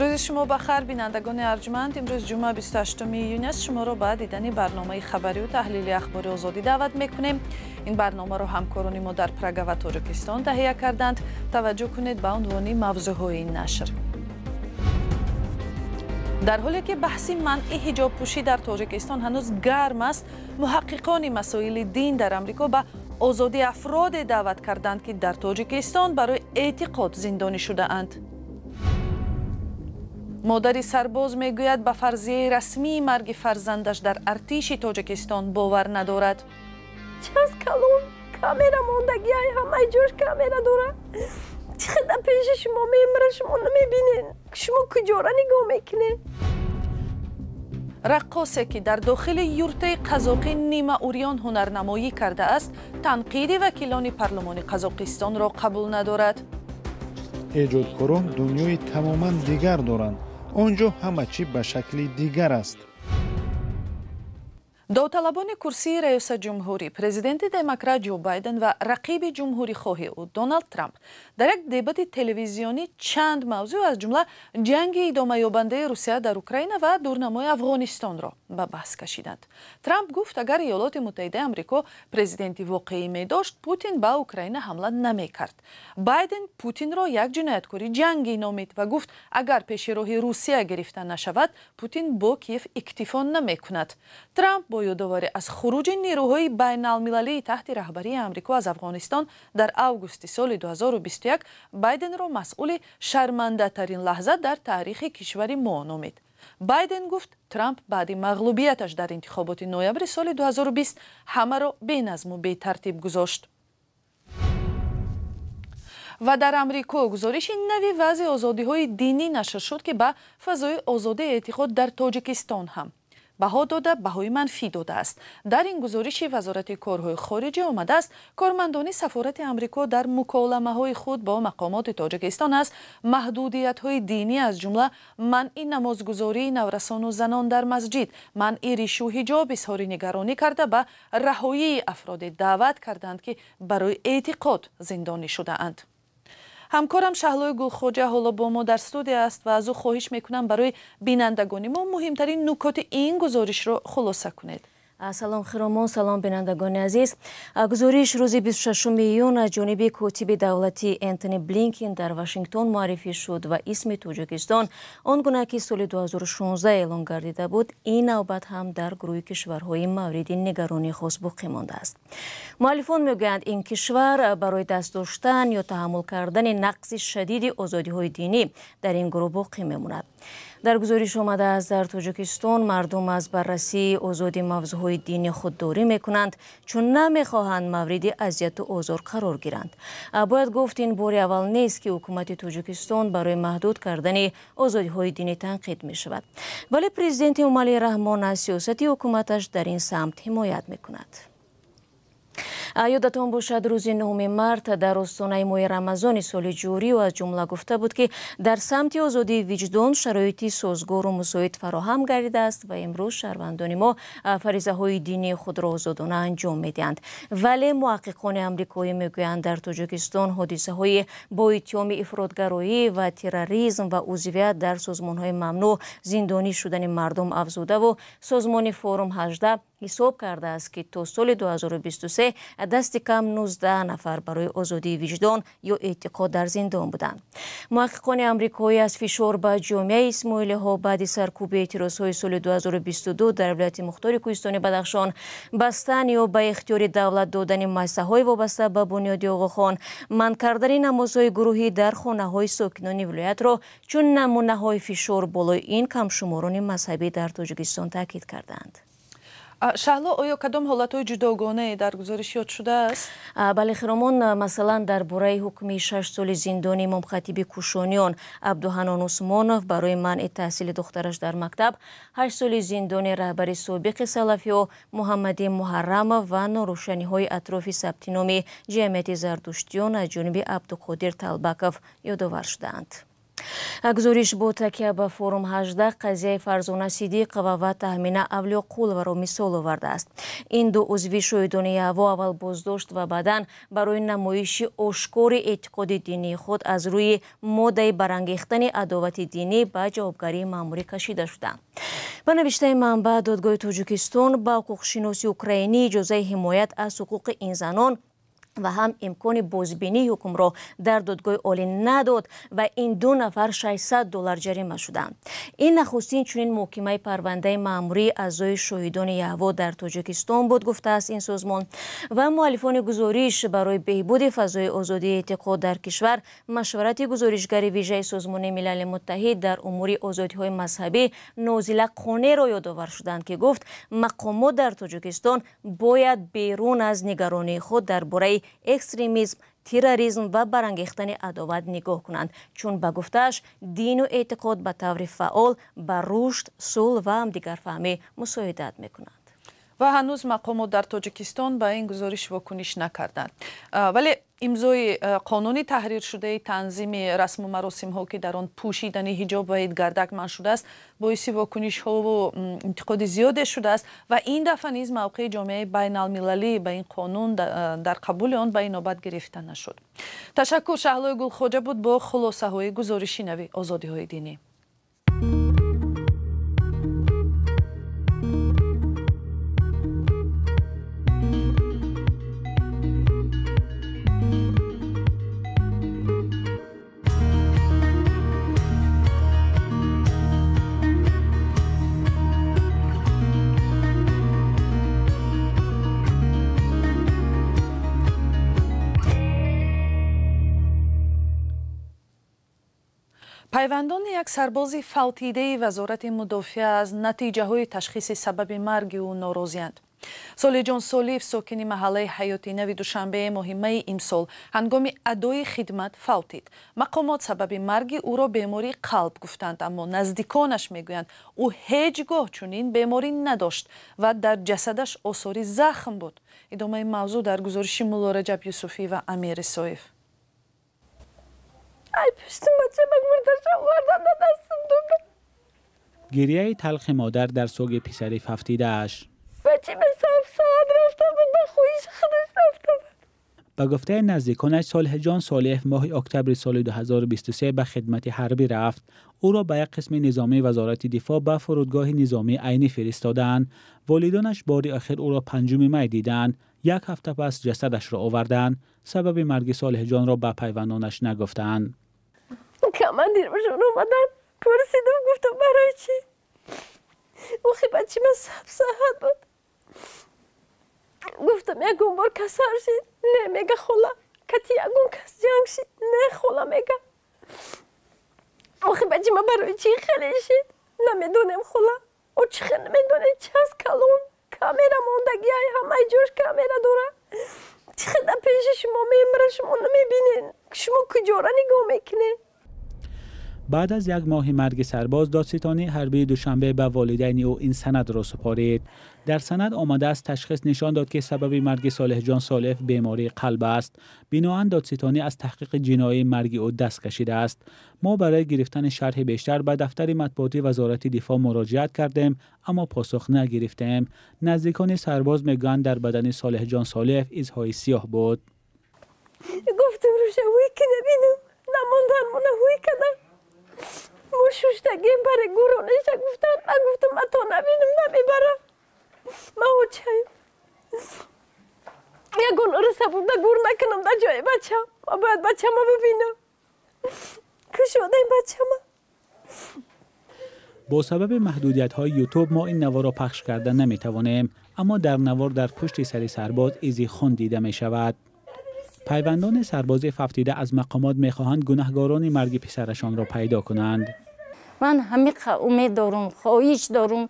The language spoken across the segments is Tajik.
Рӯзи шумо ба хайр, бинандагони арҷманд. Имрӯз ҷумъа, 28 июн аст. Шуморо ба дидани барномаи хабарию таҳлили «Ахбори Озодӣ» даъват мекунем. Ин барномаро ҳамкорони мо дар Прага ва Тоҷикистон таҳия карданд. Таваҷҷӯҳ кунед ба унвони мавзӯъҳои ин нашр. Дар ҳоле ки баҳси манъи ҳиҷобпӯшӣ дар Тоҷикистон ҳанӯз гарм аст, муҳаққиқони масоили дин дар Амрико ба озодии афроде даъват карданд, ки дар Тоҷикистон барои эътиқод зиндонӣ шудаанд. Модари сарбоз мегӯяд, ба фарзияи расмии марги фарзандаш дар артиши Тоҷикистон бовар надорад. Час калон камера мондагиай, ҳамаи ҷош камера дора. Чӣ хеда пеши шумо мемира, шумо намебинед? Шумо куҷора нигоҳ мекунед? Раққосе, ки дар дохили юртаи қазоқӣ нимаурён ҳунарнамоӣ кардааст, танқиди вакилони парлумони Қазоқистонро қабул надорад. Эҷодкорон дунёи тамоман дигар доранд. Он ҷо ҳама чӣ ба шакли дигар аст. Довталабони курсии раёсатҷумҳурӣ, президенти демократ Ҷо Байден ва рақиби ҷумҳурихоҳи ӯ Доналд Трамп, дар як дебати телевизионӣ чанд мавзӯъ, аз ҷумла ҷанги идомаёбандаи Русия дар Украина ва дурнамои Афғонистонро ба баҳс кашиданд. Трамп гуфт, агар Иёлоти Муттаҳидаи Амрико президенти воқеӣ медошт, Путин ба Украина ҳамла намекард. Байден Путинро як ҷинояткори ҷангӣ номид ва гуфт, агар пеши роҳи Русия гирифта нашавад, Путин бо Киев иктифо намекунад. Трамп бо ёдоварӣ аз хуруҷи нерӯҳои байналмилалии таҳти раҳбарии Амрико аз Афғонистон дар августи соли 2021 Байденро масъули шармандатарин лаҳза дар таърихи кишвари мо номид. Байден гуфт, Трамп баъди мағлубияташ дар интихоботи ноябри соли 2020 ҳамаро беназму бетартиб гузошт. Ва дар Амрико гузориши нави вазъи озодиҳои динӣ нашр шуд, ки ба фазои озодии эътиқод дар Тоҷикистон ҳам баҳо дода, баҳои манфӣ додааст. Дар ин гузориши Вазорати корҳои хориҷӣ омадааст, кормандони сафорати Амрико дар муколамаҳои худ бо мақомоти Тоҷикистон аз маҳдудиятҳои динӣ, аз ҷумла манъи намозгузории наврасону занон дар масҷид, манъи ришу ҳиҷоб изҳори нигаронӣ карда, ба раҳоии афроде даъват карданд, ки барои эътиқод зиндонӣ шудаанд. Ҳамкорам Шаҳлои Гулхоҷа ҳоло бо мо дар студия аст ва аз ӯ хоҳиш мекунам, барои бинандагони мо муҳимтарин нукоти ин гузоришро хулоса кунед. Салом, Хиромон, салом, бинандагони азиз. Гузориш рӯзи 26 июн аз ҷониби котиби давлатӣ Энтони Блинкин дар Вашингтон муаррифӣ шуд ва исми Тоҷикистон, он гуна ки соли 2016 эълон гардида буд, ин навбат ҳам дар гурӯҳи кишварҳои мавриди нигаронии хос боқӣ мондааст. Муаллифон мегӯянд, ин кишвар барои даст доштан ё таҳаммул кардани нақзи шадиди озодиҳои динӣ дар ин гурӯҳ боқӣ мемонад. Дар гузориш омадааст, дар Тоҷикистон мардум аз баррасии озоди мавзӯъҳои динӣ худдорӣ мекунанд, чун намехоҳанд мавриди азияту озор қарор гиранд. Бояд гуфт, ин бори аввал нест, ки ҳукумати Тоҷикистон барои маҳдуд кардани озодиҳои динӣ танқид мешавад, вале президенти Эмомалӣ Раҳмон аз сиёсати ҳукуматаш дар ин самт ҳимоят мекунад. Ёдатон бошад, рӯзи 9 март дар остонаи моҳи Рамазони соли ҷорӣ аз ҷумла гуфта буд, ки дар самти озодии виҷдон шароити созгору мусоид фароҳам гардидааст ва имрӯз шаҳрвандони мо фаризаҳои динии худро озодона анҷом медиҳанд. Вале муҳаққиқони амрикоӣ мегӯянд, дар Тоҷикистон ҳодисаҳои бо иттиҳоми ифротгароӣ ва терроризм ва узвият дар созмонҳои мамнӯъ зиндонӣ шудани мардум афзудаву созмони Форум 18 ҳисоб кардааст, ки то соли 2023 дасти кам 19 нафар барои озодии виҷдон ё эътиқод дар зиндон буданд. Муҳаққиқони амрикоӣ аз фишор ба ҷомеаи исмоилиҳо баъди саркӯби эътирозҳои соли 2022 дар вилояти мухтори Кӯҳистони Бадахшон, бастан ё ба ихтиёри давлат додани муассисаҳои вобаста ба Бунёди Оғохон, манъ кардани намозҳои гурӯҳӣ дар хонаҳои сокинони вилоятро чун намунаҳои фишор болои ин камшуморони мазҳабӣ дар Тоҷикистон таъкид карданд. Шаҳло, оё кадом ҳолатҳои ҷудогонае дар гузориш ёд шудааст? Бале, Хиромон, масалан, дар бораи ҳукми 6 соли зиндони имомхатиби Кушониён Абдуҳанон Усмонов барои манъи таҳсили духтараш дар мактаб, 8 соли зиндони раҳбари собиқи салафиё Муҳаммади Муҳаррамов ва норӯшаниҳои атрофи сабти номи ҷамъияти зардуштиён аз ҷониби Абдуқодир Талбаков ёдовар шудаанд. Гузориш бо такя ба форум 18 қазияи Фарзона Сидиқова ва Таҳмина Авлиёқуловаро мисол овардааст. Ин ду узви шоҳидони Яҳво аввал боздошт ва баъдан барои намоиши ошкори эътиқоди динии худ аз рӯи моддаи барангехтани адовати динӣ ба ҷавобгарии маъмурӣ кашида шуданд. Ба навиштаи манбаъ, додгоҳи Тоҷикистон ба ҳуқуқшиноси украинӣ иҷозаи ҳимоят аз ҳуқуқи ин занон ва ҳам имкони бозбинии ҳукмро дар додгоҳи олӣ надод ва ин ду нафар $600 ҷарима шуданд. Ин нахустин чунин муҳокимаи парвандаи маъмурии аъзои шоҳидони Яҳво дар Тоҷикистон буд, гуфтааст ин созмон. Ва муаллифони гузориш барои беҳбуди фазои озодии эътиқод дар кишвар машварати гузоришгари вижаи Созмони Милали Муттаҳид дар умури озодиҳои мазҳабӣ Нозила Қонеро ёдовар шуданд, ки гуфт мақомот дар Тоҷикистон бояд берун аз нигаронии худ дар бораи экстремизм, терроризм ва барангехтани адоват нигоҳ кунанд, чун ба гуфтааш дину эътиқод ба таври фаъол ба рушд, сулҳ ва ҳамдигарфаҳмӣ мусоидат мекунанд. Ва ҳанӯз мақомот дар Тоҷикистон ба ин гузориш вокуниш накарданд. Вале имзои қонуни таҳриршудаи танзими расму маросимҳо, ки дар он пӯшидани ҳиҷоб ва идгардак манъ шудааст, боиси вокунишҳову интиқоди зиёде шудааст ва ин дафъа низ мавқеи ҷомеаи байналмилалӣ ба ин қонун дар қабули он ба инобат гирифта нашуд. Ташаккур. Шаҳлои Гулхоҷа буд бо хулосаҳои гузориши нави озодиҳои динӣ. Пайвандони як сарбози фавтидаи Вазорати мудофиа аз натиҷаҳои ташхиси сабаби марги ӯ норозианд. Солиҷон Солиев, сокини маҳаллаи Ҳаёти Нави Душанбе, моҳи майи имсол ҳангоми адои хидмат фавтид. Мақомот сабаби марги ӯро бемории қалб гуфтанд, аммо наздиконаш мегӯянд, ӯ ҳеҷ гоҳ чунин беморӣ надошт ва дар ҷасадаш осори захм буд. Идомаи мавзӯъ дар гузориши Мулло Раҷаб Юсуфӣ ва Амир Исоев. Ай пуштим бачамак мурдаша овардан да дастам додам. Гирияи талхи модар дар суги писари фавтидааш. Бачаме саф соат рафта буд, ба хоҳиши худаш рафта буд. Ба гуфтаи наздиконаш, Солеҳҷон Солеҳ моҳи октябри соли 2023 ба хидмати ҳарбӣ рафт. Ӯро ба як қисми низомии Вазорати дифоъ ба фурудгоҳи низомии Айнӣ фиристоданд. Волидонаш бори охир ӯро 5 май диданд. Як ҳафта пас ҷасадашро оварданд. Сабаби марги Солеҳҷонро ба пайвандонаш нагуфтанд. Командирашон омадан, пурсидам, гуфтам барои чӣ? Охи бачи ман сабсаҳат буд. Гуфтам ягон бор касал шид? Не, мега хола. Кати ягон кас ҷанг шид? Не, хола, мега. Охи бачи ман барои чӣ хеле шид? Намедонем хола. О чӣ хел намедонем, час калон, камера мондагӣ, ҳамаи ҷош камера дора. Чӣ хел дар пеши шумо мемира, шумо намебинед? Шумо куҷора нигоҳ мекунед? Баъд аз як моҳи марги сарбоз, додситонии ҳарбии Душанбе ба волидайни ӯ ин санадро супорид. Дар санад омадааст, ташхис нишон дод, ки сабаби марги Солеҳҷон Солеҳ бемории қалб аст. Биноан додситонӣ аз таҳқиқи ҷиноии марги ӯ даст кашидааст. Мо барои гирифтани шарҳи бештар ба дафтари матбуоти Вазорати дифоъ муроҷиат кардем, аммо посух нагирифтем. Наздикони сарбоз мегӯянд, дар бадани Солеҳҷон Солеҳ изҳои сиёҳ буд. Гуфтам рӯша ҳуй ки набинам, намондан мона ҳуй кардам. Мо шуштагем барои гуронеша гуфтам, ман гуфтам ман то набинам намебарам. Ман очаем. Ягон ӯро сабурда гур накунам дар ҷои бачам. Ман бояд бачама бибинам. Кушодаем бачама. Бо сабаби маҳдудиятҳои Ютуб мо ин наворро пахш карда наметавонем, аммо дар навор дар пушти сари сарбоз изи хун дида мешавад. Пайвандони сарбози фавтида аз мақомот мехоҳанд гунаҳгорони марги писарашонро пайдо кунанд. Ман ҳамиқа умед дорум, хоҳиш дорум,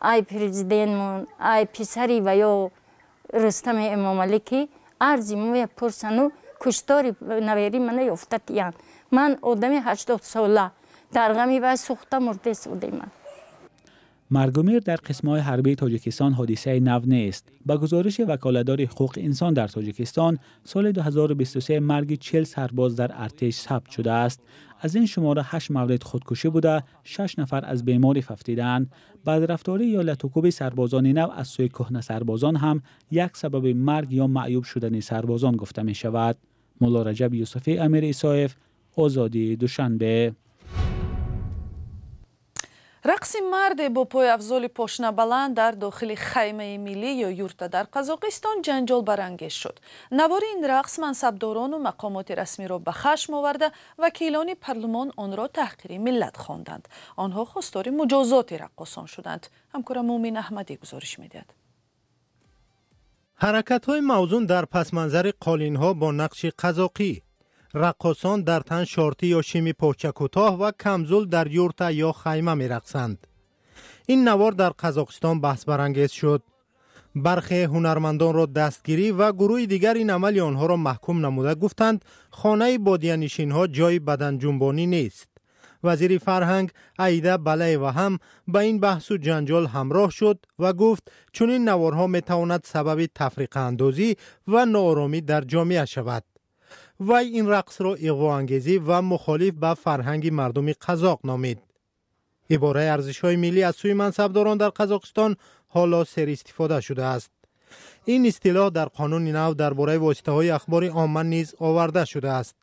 ай президентмон, ай писари ва ё Рустами Эмомалӣ, ки арзи моя пурсану куштори навери мана ёфта тиянд. Ман одами 80 сола дар ғами вай сӯхта мурдес будем. Марг ва мир дар қисмҳои ҳарбии Тоҷикистон ҳодисаи нав нест. Ба гузориши ваколатдори ҳуқуқи инсон дар Тоҷикистон, соли 2023 марги 40 сарбоз дар артиш сабт шудааст. Аз ин шумора 8 маврид худкушӣ буда, 6 нафар аз беморӣ фавтидаанд. Бадрафторӣ ё латукӯби сарбозони нав аз сӯи кӯҳнасарбозон ҳам як сабаби марг ё маъюб шудани сарбозон гуфта мешавад. Мулло Раҷаб Юсуфӣ, Амир Исоев, Озодӣ, Душанбе. Рақси марде бо пойафзоли пошнабаланд дар дохили хаймаи миллӣ ё юрта дар Қазоқистон ҷанҷол барангез шуд. Навори ин рақс мансабдорону мақомоти расмиро ба хашм оварда, вакилони парлумон онро таҳқири миллат хонданд. Онҳо хостори муҷозоти раққосон шуданд. Ҳамкора Муъмин Аҳмадӣ гузориш медиҳад. Ҳаракатҳои мавзун дар пасманзари қолинҳо бо нақши қазоқӣ. Раққосон дар тан шортӣ ё шими почакӯтоҳ ва камзул дар юрта ё хайма мерақсанд. Ин навор дар Қазоқистон баҳсбарангез шуд. Бархе ҳунармандонро дастгирӣ ва гурӯҳи дигар ин амали онҳоро маҳкум намуда гуфтанд, хонаи бодиянишинҳо ҷои баданҷунбонӣ нест. Вазири фарҳанг Аида Балаева ҳам ба ин баҳсу ҷанҷол ҳамроҳ шуд ва гуфт, чунин наворҳо метавонад сабаби тафриқаандозӣ ва нооромӣ дар ҷомеа шавад. Вай ин рақсро иғвоангезӣ ва мухолиф ба фарҳанги мардуми қазоқ номид. Ибораи арзишҳои миллӣ аз сӯи мансабдорон дар Қазоқистон ҳоло серистифода шудааст. Ин истилоҳ дар қонуни нав дар бораи воситаҳои ахбори омма низ оварда шудааст.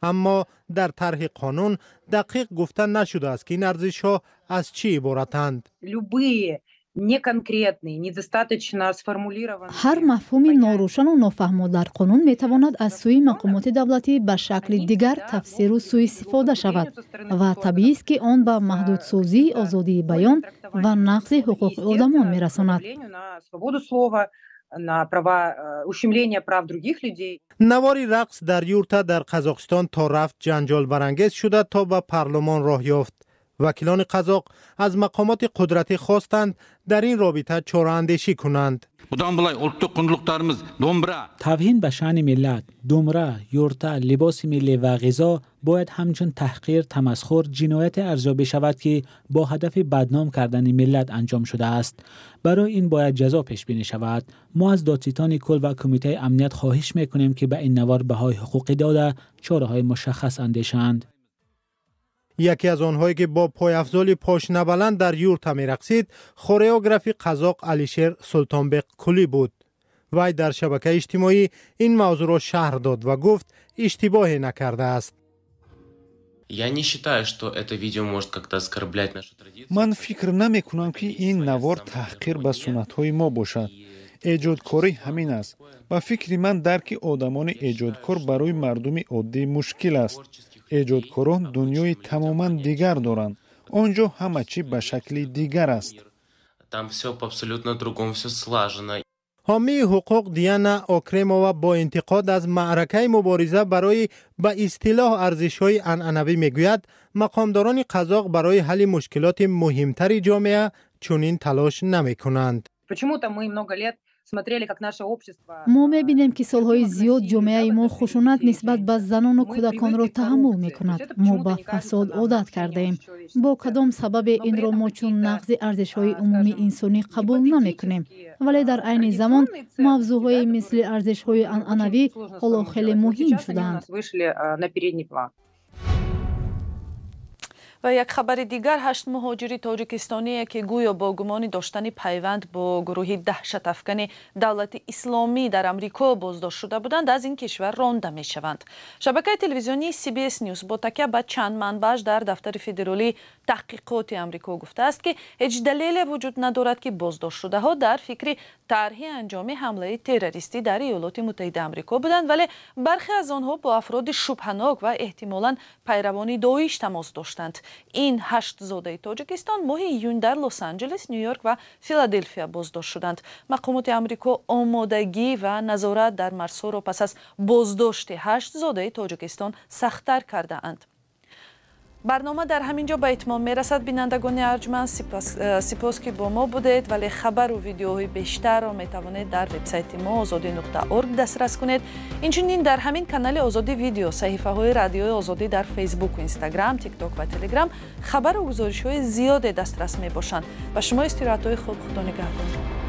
Аммо дар тарҳи қонун дақиқ гуфта нашудааст, ки ин арзишҳо аз чӣ иборатанд. Ҳар мафҳуми норӯшану нофаҳмо дар қонун метавонад аз сӯи мақомоти давлатӣ ба шакли дигар тафсиру суистифода шавад ва табиист, ки он ба маҳдудсозии озодии баён ва нақзи ҳуқуқи одамон мерасонад. Навори рақс дар юрта дар Қазоқистон то рафт ҷанҷолбарангез шуда то ба парлумон роҳ ёфт. Вакилони қазоқ аз мақомоти қудратӣ хостанд, дар ин робита чораандешӣ кунанд. Тавҳин ба шаъни миллат, думра, юрта, либоси миллӣ ва ғизо бояд ҳамчун таҳқир, тамасхур, ҷинояте арзёбӣ шавад, ки бо ҳадафи бадном кардани миллат анҷом шудааст. Барои ин бояд ҷазо пешбинӣ шавад. Мо аз додситони кул ва кумитаи амният хоҳиш мекунем, ки ба ин навор баҳои ҳуқуқӣ дода, чораҳои мушаххас андешанд. Яке аз онҳое ки бо пойафзоли пошнабаланд дар юрта мерақсид, хореографи қазоқ Алишер Султонбек Кулӣ буд. Вай дар шабакаи иҷтимоӣ ин мавзӯъро шарҳ дод ва гуфт, иштибоҳе накардааст. Ман фикр намекунам, ки ин навор таҳқир ба суннатҳои мо бошад. Эҷодкорӣ ҳамин аст. Ба фикри ман, дарки одамони эҷодкор барои мардуми оддӣ мушкил аст. Эҷодкорон дунёи тамоман дигар доранд. Он ҷо ҳама чӣ ба шакли дигар аст. Ҳомии ҳуқуқ Диана Окремова бо интиқод аз маъракаи мубориза барои ба истилоҳ арзишҳои анъанавӣ мегӯяд, мақомдорони қазоқ барои ҳалли мушкилоти муҳимтари ҷомеа чунин талош намекунанд. Мо мебинем, ки солҳои зиёд ҷомеаи мо хушунат нисбат ба занону кӯдаконро таҳаммул мекунад. Мо ба фасод одат кардаем. Бо кадом сабабе инро мо чун нақзи арзишҳои умумии инсонӣ қабул намекунем, вале дар айни замон мавзӯъҳое мисли арзишҳои анъанавӣ ҳоло хеле муҳим шудаанд. Ва як хабари дигар: 8 муҳоҷири тоҷикистоние, ки гӯё бо гумони доштани пайванд бо гурӯҳи даҳшатафкани Давлати Исломӣ дар Амрико боздошт шуда буданд, аз ин кишвар ронда мешаванд. Шабакаи телевизионии CBS News бо такя ба чанд манбаъш дар дафтари федералии таҳқиқоти Амрико гуфтааст, ки ҳеҷ далеле вуҷуд надорад, ки боздоштшудаҳо дар фикри тарҳи анҷоми ҳамлаи террористӣ дар Иёлоти Муттаҳидаи Амрико буданд, вале бархе аз онҳо бо афроди шубҳанок ва эҳтимолан пайравони Доиш тамос доштанд. Ин 8 зодаи Тоҷикистон моҳи июн дар Лос-Анҷелес, Нью-Йорк ва Филаделфия боздошт шуданд. Мақомоти Амрико омодагӣ ва назорат дар марзҳоро пас аз боздошти 8 зодаи Тоҷикистон сахттар кардаанд. Барнома дар ҳамин ҷо ба итмом мерасад. Бинандагони арҷманд, сипос, ки бо мо будед, вале хабару видеоҳои бештарро метавонед дар вебсайти мо ozodi.org дастрас кунед. Инчунин дар ҳамин канали Озодӣ Видео, саҳифаҳои Радиои Озодӣ дар Фейсбуку Инстаграм, Тикток ва Телеграм хабару гузоришҳои зиёде дастрас мебошанд. Ба шумо истироҳатҳои хуб, Худо нигаҳбон.